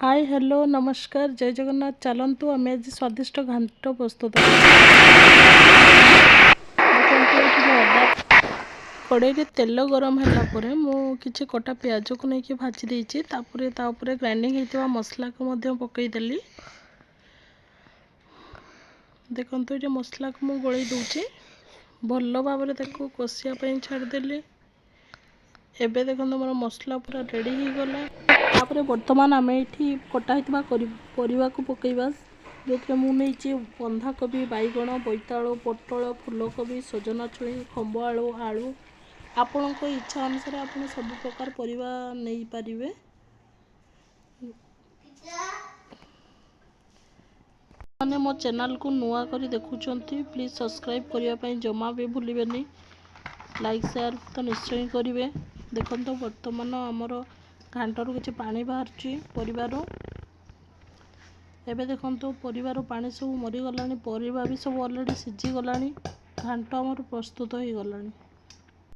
High, hello, ନମସ୍କାର, ଜୟ ଜଗନ୍ନାଥ। ଚାଲନ୍ତୁ, ଆମେ ଆଜି ସ୍ୱାଦିଷ୍ଟ ଘାଣ୍ଟ ପ୍ରସ୍ତୁତ। ଦେଖନ୍ତୁ, ଏଠି ମୁଁ ଅଦା। କଡ଼େଇରେ ତେଲ ଗରମ ହେଲା ପରେ ମୁଁ କିଛି କଟା ପିଆଜକୁ ନେଇକି ଭାଜି ଦେଇଛି। ତାପରେ ତା ଉପରେ ଗ୍ରାଇଣ୍ଡିଙ୍ଗ ହେଇଥିବା ମସଲାକୁ ମଧ୍ୟ ପକାଇଦେଲି। ଦେଖନ୍ତୁ, ଏଠି ମସଲାକୁ ମୁଁ ଗୋଳେଇ ଦେଉଛି। ଭଲ ଭାବରେ ତାକୁ କଷିବା ପାଇଁ ଛାଡ଼ିଦେଲି। ଏବେ ଦେଖନ୍ତୁ, ମୋର ମସଲା ପୁରା ରେଡ଼ି ହେଇଗଲା। ତାପରେ ବର୍ତ୍ତମାନ ଆମେ ଏଇଠି କଟା ହେଇଥିବା ପରିବାକୁ ପକାଇବା, ଯେଉଁଥିରେ ମୁଁ ନେଇଛି ବନ୍ଧାକୋବି, ବାଇଗଣ, ବୋଇତାଳୁ, ପୋଟଳ, ଫୁଲକୋବି, ସଜନା ଛୁଇଁ, ଖମ୍ବ ଆଳୁ, ଆଳୁ। ଆପଣଙ୍କ ଇଚ୍ଛା ଅନୁସାରେ ଆପଣ ସବୁ ପ୍ରକାର ପରିବା ନେଇପାରିବେ। ମାନେ ମୋ ଚ୍ୟାନେଲକୁ ନୂଆ କରି ଦେଖୁଛନ୍ତି, ପ୍ଲିଜ୍ ସବସ୍କ୍ରାଇବ୍ କରିବା ପାଇଁ ଜମା ବି ଭୁଲିବେନି। ଲାଇକ୍, ସେୟାର ତ ନିଶ୍ଚୟ କରିବେ। ଦେଖନ୍ତୁ, ବର୍ତ୍ତମାନ ଆମର ଘାଣ୍ଟରୁ କିଛି ପାଣି ବାହାରୁଛି ପରିବାରୁ। ଏବେ ଦେଖନ୍ତୁ, ପରିବାରୁ ପାଣି ସବୁ ମରିଗଲାଣି, ପରିବା ବି ସବୁ ଅଲରେଡ଼ି ସିଝିଗଲାଣି, ଘାଣ୍ଟ ଆମର ପ୍ରସ୍ତୁତ ହୋଇଗଲାଣି।